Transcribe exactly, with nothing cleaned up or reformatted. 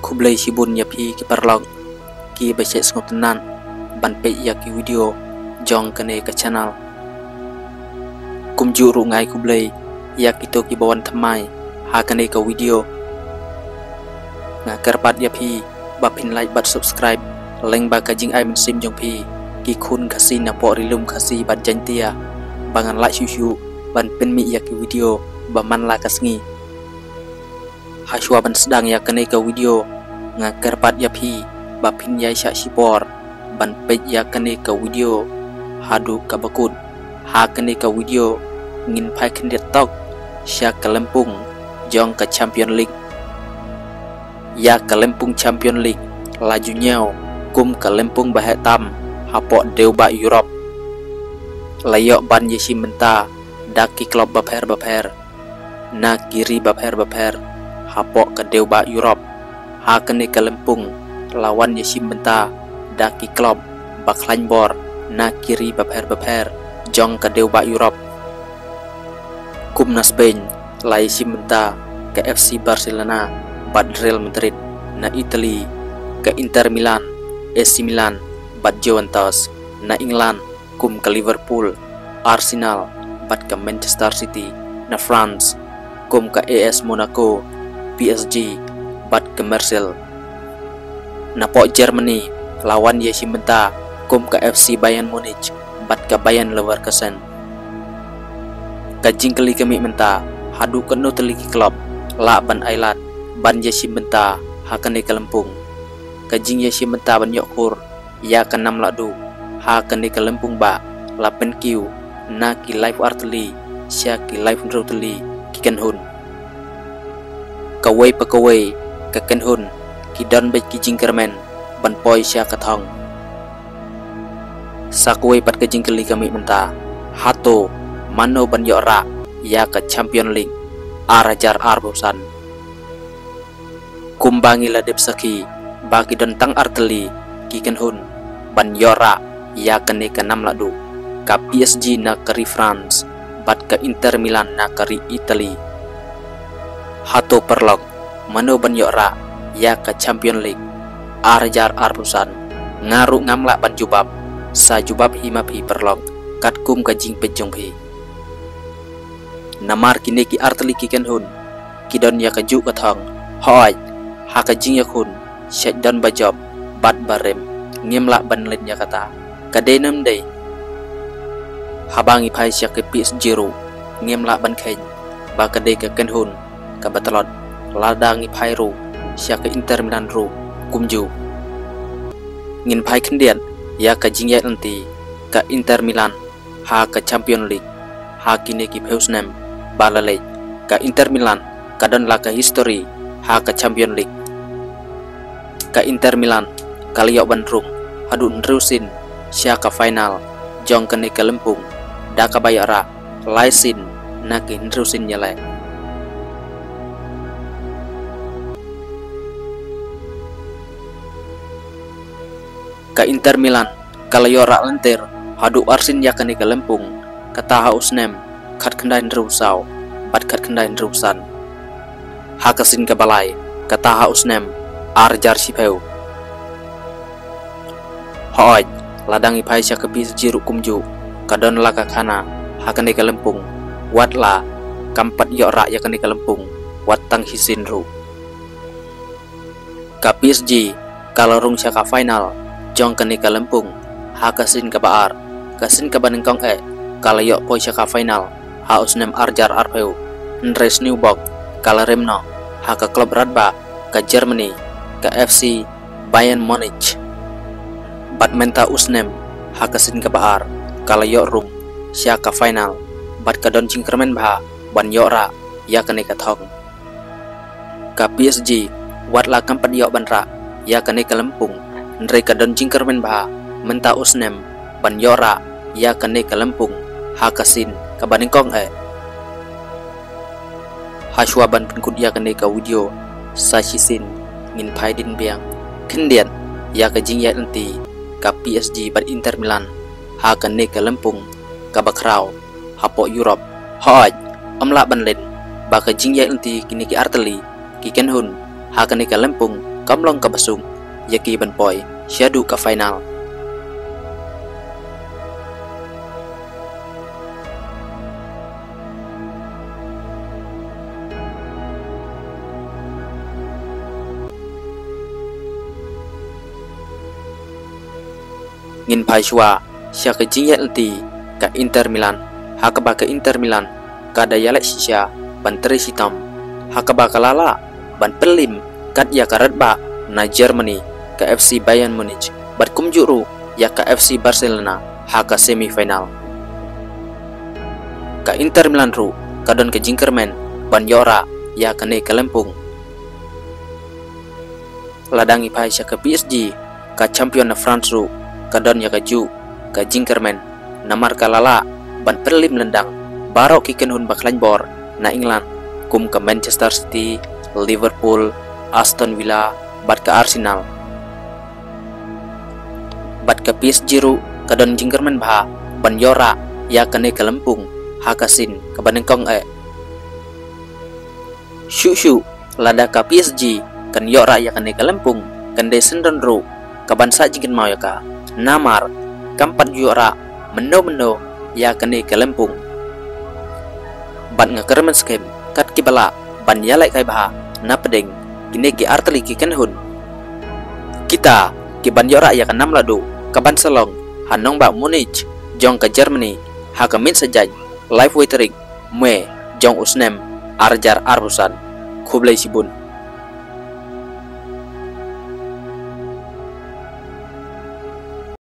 Khublei shibun ïa phi ki paralok kiba shait sngewtynnat ban peit ïa ki video jong kane ka channel. Kumjuh ruh nga ai khublei ïa kito kiba wan thymmai ha kane ka video. Nga kyrpad ïa phi ba phin like bad subscribe lyngba ka jingai mynsiem jong phi, ki khun Khasi napoh Ri Lum Khasi bad Jaiñtia, ba ngan lah shuh shuh ban pynmih ïa ki video ba man la ka sngi. Hashwa ban sdang ïa kane ka video, nga kyrpad ïa phi ba phin ïai shah shipor ban peit ïa kane ka video haduh kaba kut. Ha kane ka video ngin phai khyndiat tok sha ka lympung jong ka Champion League. Ïa ka lympung Champion League la ju ñiew kum ka lympung ba heh tam hapoh dewbah Europe. La ïoh ban ïashim bynta da ki club bapher bapher na ki ri bapher bapher hapoh ka dewbah Europe. Ha kane ka lympung la wan ïashim bynta da ki club ba khlaiñ bor na ki ri bapher bapher jong ka dewbah Europe. Kum na Spain la ïashim bynta ka F C Barcelona bad Real Madrid, na Italy ka Inter Milan, A C Milan bad Juventus, na England kum ka Liverpool, Arsenal bad ka Manchester City, na France kum ka A S Monaco, P S G bad ka Marseille. Napoh Germany la wan ïashim bynta kum ka F C Bayern Munich bad ka Bayern Leverkusen. Ka jingkylli ka mih mynta, haduh katno tylli ki club lah ban ailad ban ïashim bynta ha kane ka lympung? Ka jingïashim bynta ban ïoh khur ïa ka nam lahduh ha kane ka lympung ba la pynkiew na ki laiphew ar tylli sha ki laiphew hynriew tylli ki kynhun. Kawei pa kawei ka kynhun ki don beit ki jingkyrmen ban poi sha ka thong. Sa kawei pat ka jingkylli ka mih mynta, hato mano ban ïoh rah ïa ka Champion League ar hajar arphew san? Kumba ngi la dep sakhi ba ki don tang ar tylli ki kynhun ban ïoh rah ïa kane ka nam lahduh, ka P S G na ka ri France bad ka Inter Milan na ka ri Italy. Hato paralok, mano ban ïoh rah ïa ka Champion League ar hajar arphew san? Nga ruh ngam lah ban jubab, sa jubab hi ma phi paralok katkum ka jingpeit jong phi. Namar kine ki ar tylli ki kynhun ki don ïa kajuh ka thong. Hooid, ha ka jingïakhun shait don ba jop bad ba rim, ngim lah ban leit ïa kata. Ka dei ne ym dei? Haba ngi phai sha ka P S G ruh ngim lah ban kheiñ ba ka dei ka kynhun kaba tlot. Lada ngi phai ruh sha ka Inter Milan ruh kumjuh. Ngin phai khyndiat ïa ka jingïaid lynti ka Inter Milan ha ka Champion League ha kine ki phew snem ba la leit. Ka Inter Milan ka don la ka history ha ka Champion League. Ka Inter Milan ka la ïoh ban rung haduh hynriew sien sha ka final jong kane ka lympung, da kaba ïoh rah lai sien na ki hynriew sien ïaleh. Ka Inter Milan ka la ïoh rah lynter haduh ar sien ïa kane ka lympung, kata ha u snem khatkhyndai hynriew saw bad khatkhyndai hynriew san. Ha ka sien kaba lai, kata ha u snem ar hajar shiphew. Hooid, lada ngi phai sha ka P S G ruh kumjuh, ka don la ka khana ha kane ka lympung, wat la kam pat ïoh rah ïa kane ka lympung wat tang shisien ruh. Ka P S G ka la rung sha ka final jong kane ka lympung ha ka sien kaba ar. Ka sien kaba nyngkong eh ka la ïoh poi sha ka final ha u snem ar hajar arphew, hynrei sniewbok ka la rim noh ha ka klub radbah ka Germany, ka F C Bayern Munich. Bad mynta u snem ha ka sien kaba ar ka la ïoh rung sha ka final bad ka don jingkyrmen bha ban ïoh rah ïa kane ka thong. Ka P S G wat la kam pat ïoh ban rah ïa kane ka lympung, hynrei ka don jingkyrmen bha mynta u snem ban ïoh rah ïa kane ka lympung ha ka sien kaba nyngkong eh. Hashwa ban pynkut ïa kane ka video, sa shisien ngin phai dien biang khyndiat ïa ka jingïaid lynti ka P S G bad Inter Milan ha kane ka lympung kaba khraw hapoh Europe. Hooid, ym lah ban len ba ka jingïaid lynti kine ki ar tylli ki kynhun ha kane ka lympung kam long kaba suk ïa ki ban poi shaduh ka final. Ngin phai shuwa sha ka jingïaid lynti ka Inter Milan, ha kaba ka Inter Milan ka da ïaleh shisha ban trei shitom, ha kaba ka la lah ban pynlip kat ïa ka rangbah na Germany, ka F C Bayern Munich, bad kumjuh ruh ïa ka F C Barcelona ha ka semi final. Ka Inter Milan ruh ka don ka jingkyrmen ban ïoh rah ïa kane ka lympung. Lada ngi phai sha ka P S G, ka champion na France ruh ka don ïa kajuh ka jingkyrmen, namar ka la lah ban pynlip lyndang baroh ki kynhun ba khlaiñ bor na England, kum ka Manchester City, Liverpool, Aston Villa bad ka Arsenal. Bad ka P S G ruh ka don jingkyrmen bha ban ïoh rah ïa kane ka lympung ha ka sien kaba nyngkong eh. Shuh shuh, lada ka P S G kan ïoh rah ïa kane ka lympung, kan dei syndon ruh kaban sah jingkynmaw ïa ka, namar kam pat ju ïoh rah mynno mynno ïa kane ka lympung. Bad nga kyrmen skhem kat kiba lah ban ïalehkai bha na pdeng kine ki artylli ki kynhun. Kita kiban ïoh rah ïa ka nam lahduh kaban sa long ha nongbah Munich jong ka Germany ha ka miet Saitjaiñ, laiphew tarik May jong u snem arhajar arphew san. Khublei shibun.